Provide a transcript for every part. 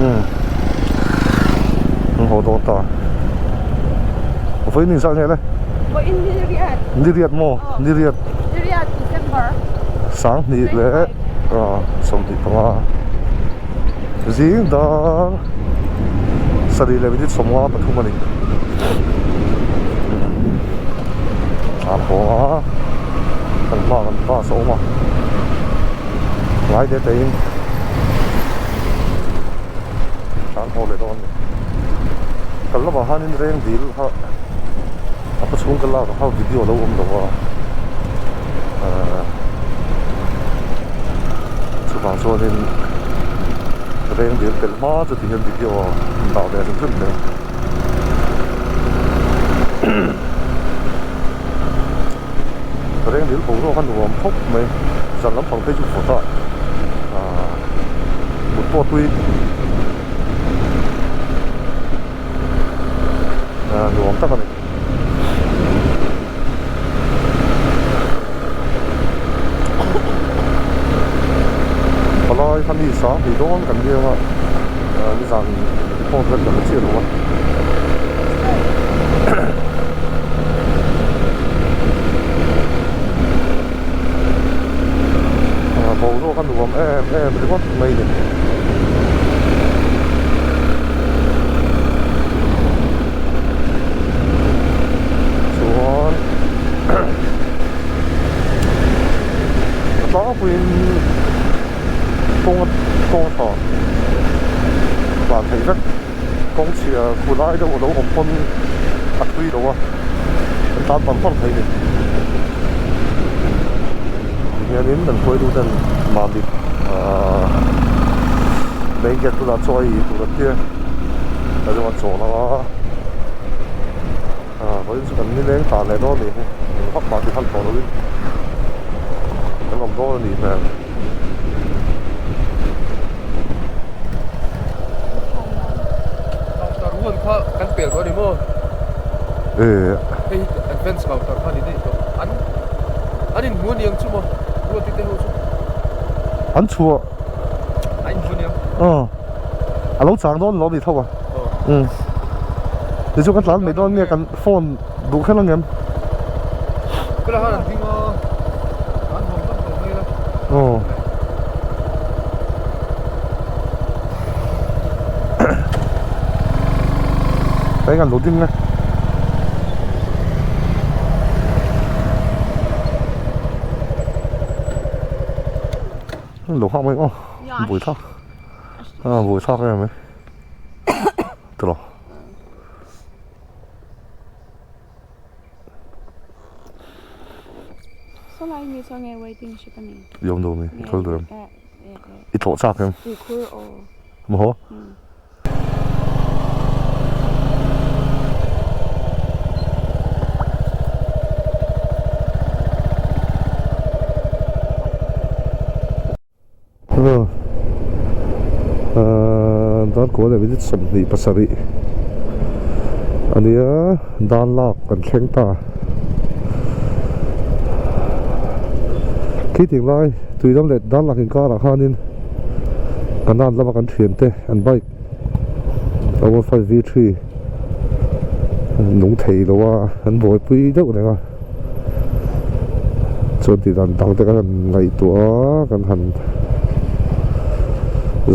Umm an haw dawn ta. Vawiin inzah nge le? Vawiin ni riat. Ni riat maw? Ni riat. Ni riat December. Sanghnih leh 25 zing dar sarih leh minute 53 a ni. An haw a, kan hmaah kan bus a awm a, ngai te tein an haw leh dawn a ni. Kan lamah hianin reng dil kha a khaw chhung ka lak ah khan video a lo awm lo a ahh chuvang chuanin reng dil tel hma chu ti hian video a dah ve hrim hrim hle. Reng dil boruak a nuam khawp mai zan lampang phei chu vawt a ahh mut pawh a tui ahh nuam tak a ni. Palai kha mi sang hnih dawn kan riang a ahh nizan report vek kan la chiah lo a. Ahh boruak a nuam em em ringawt mai ni. Chuan a tlangpuiin kawng kawng tha tlan theih vek kawng chhia khu lai deuh a lo awm pawn a thui lo a an tan pang pang thei a ni tihianin an hruaitu ten mamit ahh main gate bulah chaw ei tur an tia a chuan chawl ang a ah vawiin chu kan nileng tan leh dawn a nih hi eng vak mah ti hman tawh lovin kan awm dawn a nih hmel. Counter one kha kan pel tawh a ni maw? Eh. Hei advance counter kha a ni daih tawh. An an inhmu a niang chu maw? Ruati te ho chu. An chhuah. A inhmu a niang. Aw. A lo chang dawn lo a ni tho a. Aw. Umm. Tichuan kan tlan mai dawn nge kan phone duh kher ang em? Kula khan an ding a. An hawng vak tawh mai la. Aw. Eng an lo ding nge? Lo hak mai aw buai thlak a buai thlak em mai tawh Yawm dawm i kal duh em i tlawh chak em maw Hello ahh Darkaw leh minute 27 a nia dan lak kan thleng ta khi ting lai tui lam leh dan lak inkarah khanin kanan lama kan thiante an bike a one five v three nung thei lo a an buaipui deuh reng a. Chuan tih dan dang te kan han ngaihtuah a kan han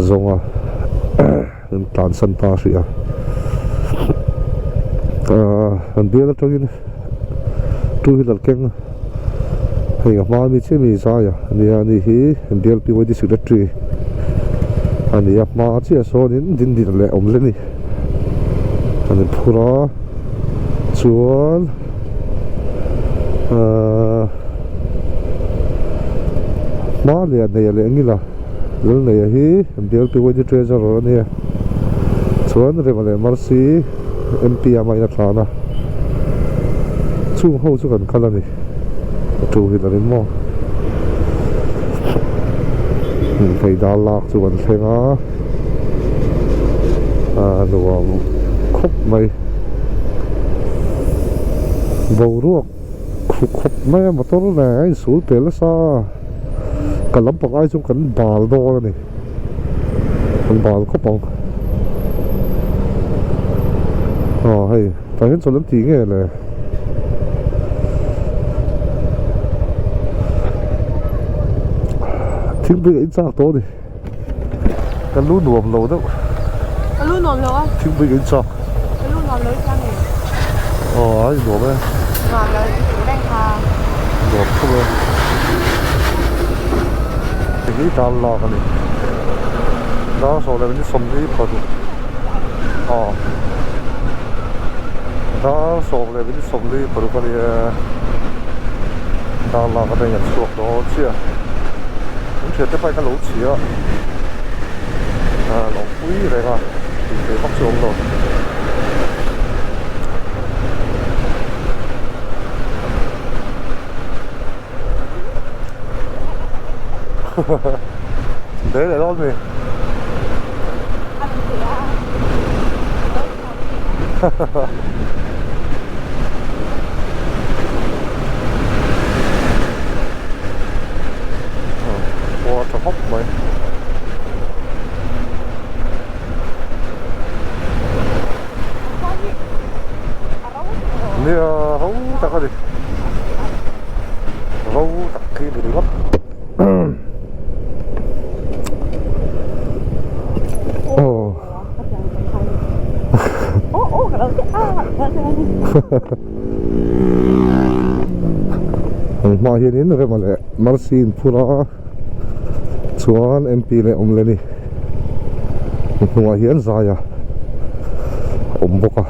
zawng a kan tlansan ta hrih a ahh an bial atangin two wheeler keng hei a hma ami chiah mi zai a nia ani hi bial PYD secretary a ni a hma chiah sawnin dindin leh awm hle a ni an inphur a chuan. Ahh hma leh neia leh ngila lal neia hi BLPYD treasurer a nia chuan Rema leh Mercy MP a hmain a thlan a chung ho chu kan kal a ni a tu hi la ni maw hei dal lak chu kan thleng a ah nuam khawp mai. Boruak khuh khawp mai a motor nen a insul tel nasa a ka lampang ai chuan kan bal dawn a ni kan bal khawp ang. Aw hei tah hian chawlh an tih nge le. Thingpui ka in chak tawh a ni. Ka lu nuam lo deuh. Ka lu nuam lo a. Thingpui ka in chak. Ka lu nuam lo i chiang nge? Aw a i nuam e. Nuam lo i tih reng kha. Nuam khawp e. Hei hi dar lak a ni. Dar sawm leh minute sawmli paruk. Aw. Dar 11:26 a ni e. Dar lak atangin an chhuak dawn chiah. An thiante bike a lo chhia a, a lo pui reng a, tih theih vak chu a awm lo. Đấy lại lo gì? Khua tha khawp mai. Nia ro tak a ni. Ro tak khi ni ringawt. An hmaah hianin Rema leh Mercy inphur a chuan MP leh awm leh a ni hnuaiah hian zai a awm bawk a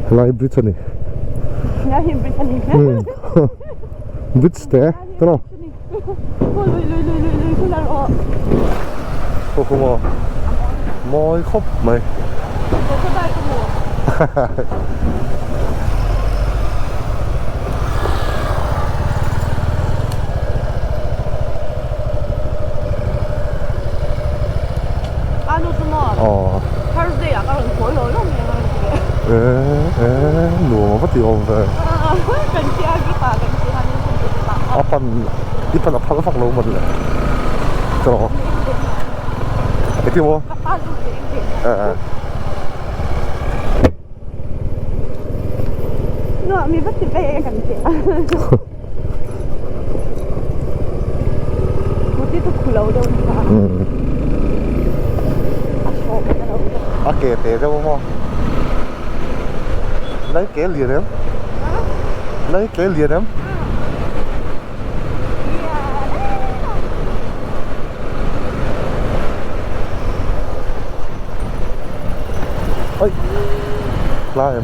helai bridge a ni bridge te tawh. Khaw khawma mawi khawp mai. Nuam a va ti awm ve. A pan i pan a phal vak lo mawn le ka rawh engtin maw eh a ke te deuh a maw lai ke lian em. Lấy cái liền em. Ôi, la em.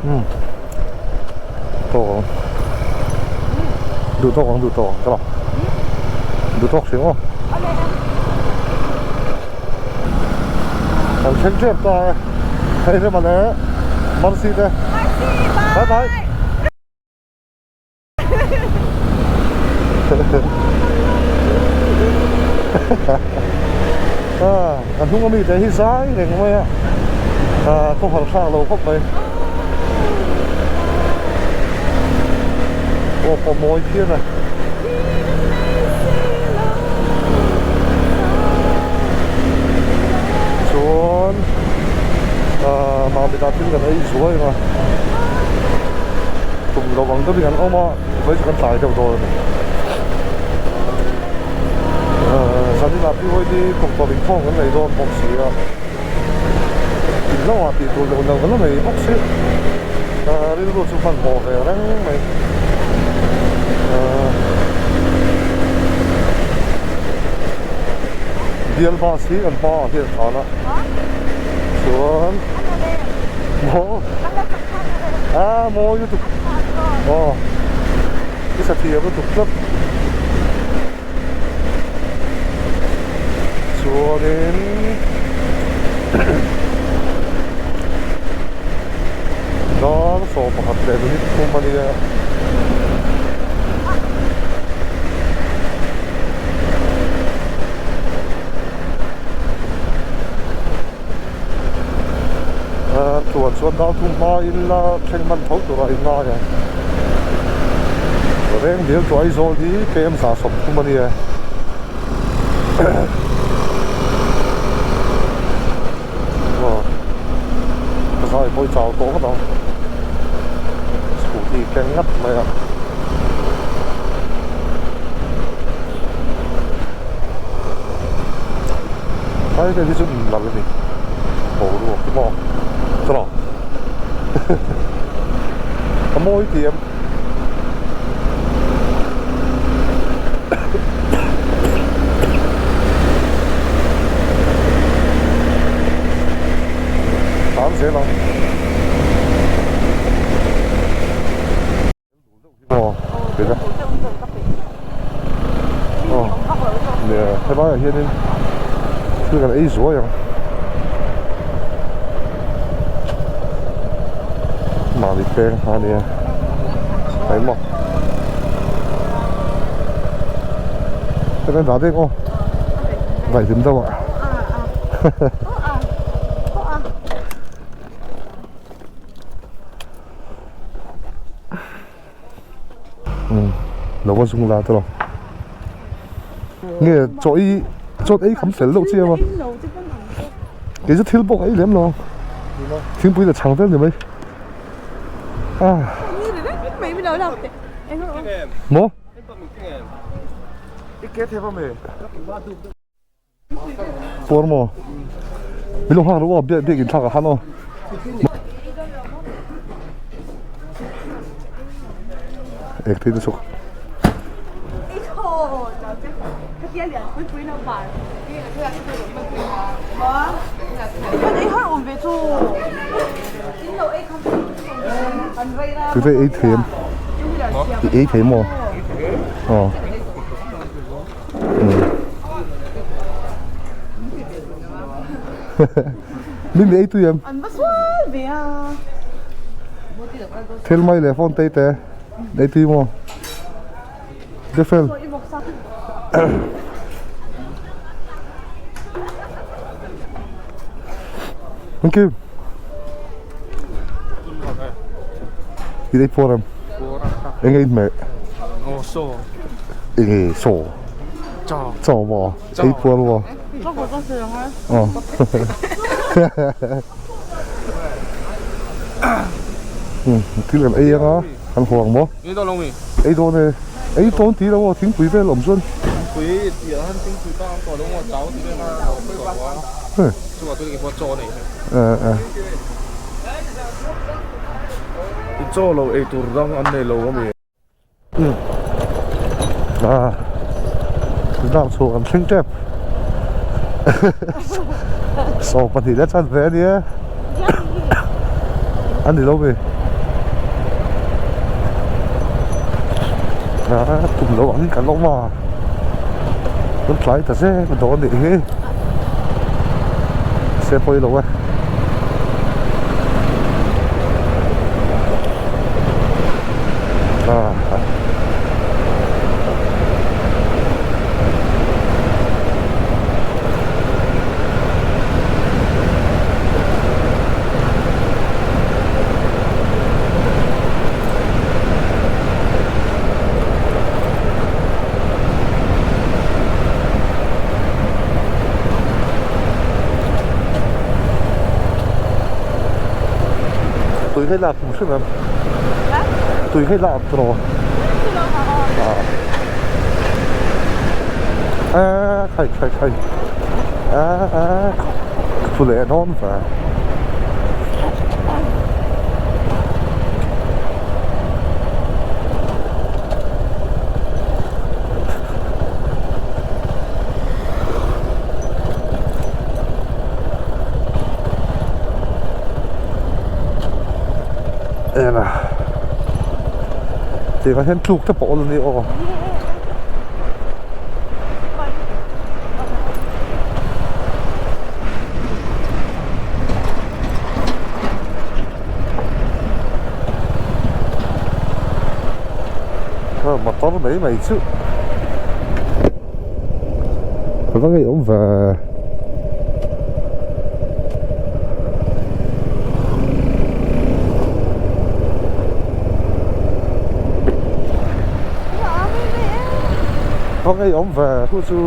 Umm tawk ang duh tawk ang duh tawk ang ka la duh tawk hrim aw kan thleng tep ta e hei rema leh Mercy te bye bye a hnung ami te hi zai reng mai a khawhar thlak lo khawp mai aw pawh mawi phian a. Chuan ahh Mamita thil kan ei zuai ang a tum lo ang deuhin an awm a vawi chu kan tlai deuh dawn a ni ahh zaninah PYD kawngtawp inkhawm kan nei dawn bawk si a in lamah tih tur loh loh kan la nei bawk si ahh rilru chu hmanhmawh ve reng mai ahh bial bus hi kan hmaah hian a tlan a chuan maw ah mawi lutuk aw i sa thiam lutuk tlat. Chuanin dar 11 leh minute thum a nia. Chuan chuan dar thum hma in la thleng hman tho tura in ngai a. Reng bial chu Aizawl hi KM 130 a nia. Aw ka zai pawh i chau tawh ngawt ang scooty keng ngat mai a. Ai hei hi chu in lal a ni boruak hi maw chawlh a mawi tih em. Tan zel ang. Aw kei ka aw nia helaiah hianin thil kan ei zuai ang mahni peng kha ania eng maw heta dah daih aw daihlim deuh ah Lo va zung la tawh nge chaw ei chaw ei kham fel deuh chiang a kei chu thil pawh ka ei lem lo thingpui leh chhang vel ni mai a maw Puar maw? Min lo nghak rawh aw biak biak inthlak ah khan aw. Ek thei lutuk. Tute ei thei em? I ei thei maw? Aw. Min mi ei tui em? An va sual ve a. Thil mai leh phone tei te ei tui maw? Defel. Thank you. I ei puar em? Eng ei hmeh? Aw saw. Eng ei saw? Chaw. Chaw maw? Ei puar maw? Ka kut ka hrilh ang e. Aw. Thil kan ei anga kan haw ang maw? Ei dawn lo mi? Ei dawn e. Ei dawn ti lo aw thingpui vel awm chuan. Thingpui tih ah hian thingpui bak an tawh lo maw chau ti vel a lo hawi tawh a. Chuvang chuan kei pawh chaw a nei hle. I chaw lo ei tur dang an nei lo ami? A dam chhuak an thleng tep 22 leh chan ve ania a ni lo mi a tum lo ang kan awm a kan tlai ta zek dawn anih hi se pawi lo e. Tui hei lak kum hrim em? Tui hei lak tawh. A khai khai khai. A a phu leh dawn va. En a tiang ah hian tluk te pawh a la ni aw. Motor mai mai chuh ka va ngeiawm ve. Va ngeiawm ve hu chu.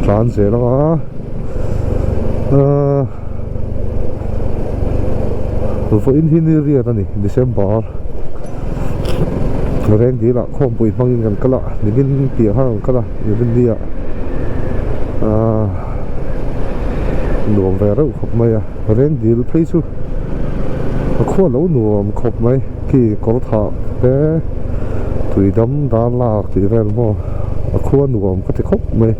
Tlan zel anga ahh. Vawiin hi ni riat a ni December Rengdil ah khawmpui hmangin kan kal a nimin piah khan kan kal a nimin ni ah ahh nuam ve reuh khawp mai a Rengdil phei chu a khua lo nuam khawp mai khi kawr thah te tui dam dar lak tih vel maw a khua nuam ka ti khawp mai.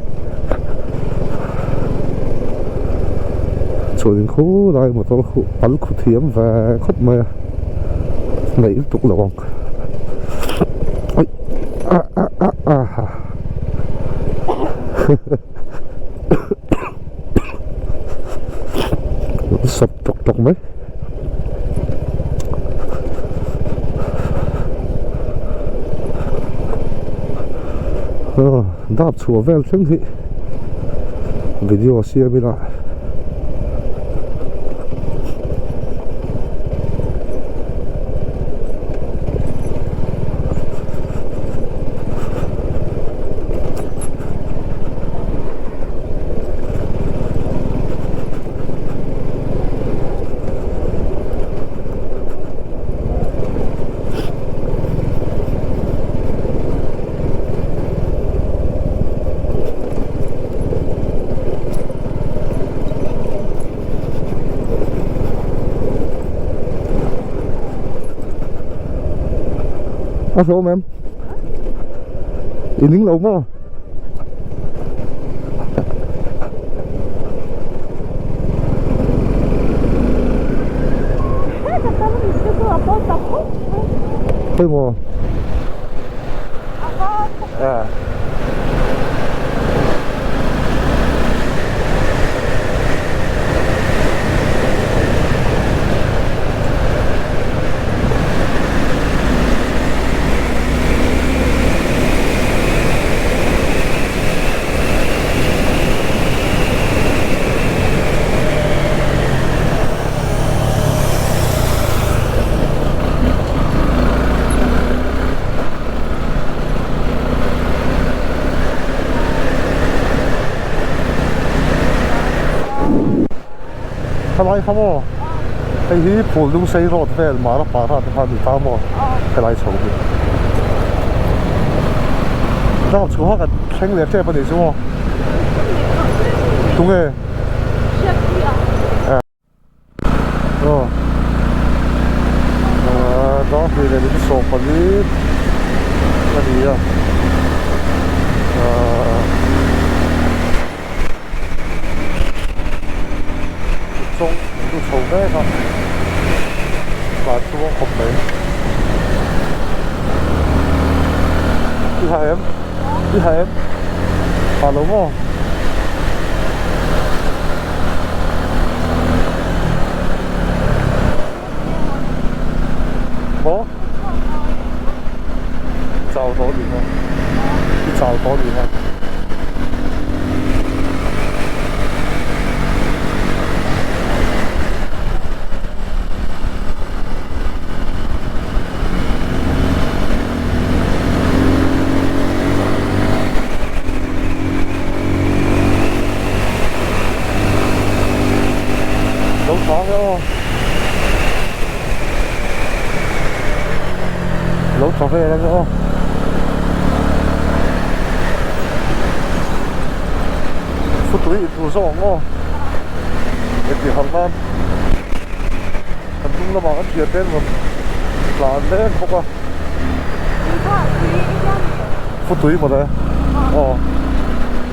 Chuanin khulai motor khu pal khu thiam ve khawp mai a ngaih lutuk lo ang aih ah ah ah ah ha sawp tawk tawk mai. Dap chhuah vel thleng hi video siam ila. A hlawm em? I ning lo maw? Khawimaw? Helai kha maw hei hi Phuldungsei road vel Mara Para te kha a ni ta maw helai chho hi dam chhuah kan thleng leh tep a nih chu maw tunge aw ahh dawhni leh min sawm pali a ni a ahh chawng lu chho mek a van chuang khawp mai i ha em i ha em ha lo maw. Maw? Chau tawh ni kha. I chau tawh ni kha. Lo tha nge aw Lo tha vel ange aw Futui intur zawk ang aw Engti harh nan Kan hnung lamah kan thian te an rawn tlan mek bawk a. Futui mawle aw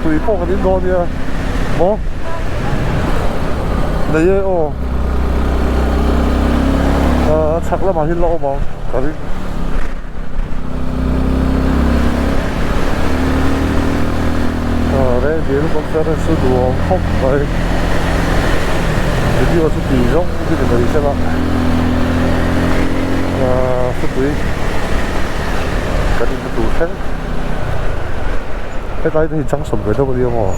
tui pawh kan in dawn nia maw nei e aw ah chhak lamah hian la awm ang ka ring. Ah rengdil conference chu duhawm khawp mai video chu tih zawng chu ni mai sela ah khawpui kan in tur thleng hetlai te hi junction ve deuh ania maw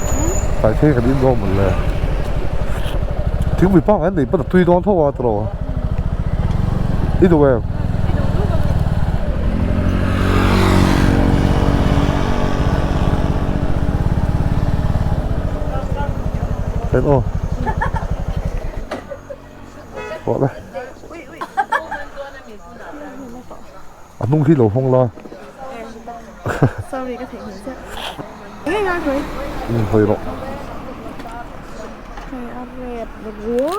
tlai phei kan in dawn mawle thingpui pangngai an nei pawn a tui dawn tho a tiraw i duh em. En aw Pawh le A hnung hi lo hawng la Sorry ka theih hmel chiah Nge ngai hawi Um hawi rawh Hei a rep ruau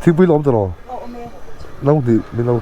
Thingpui la awm ta lo No hnih min lo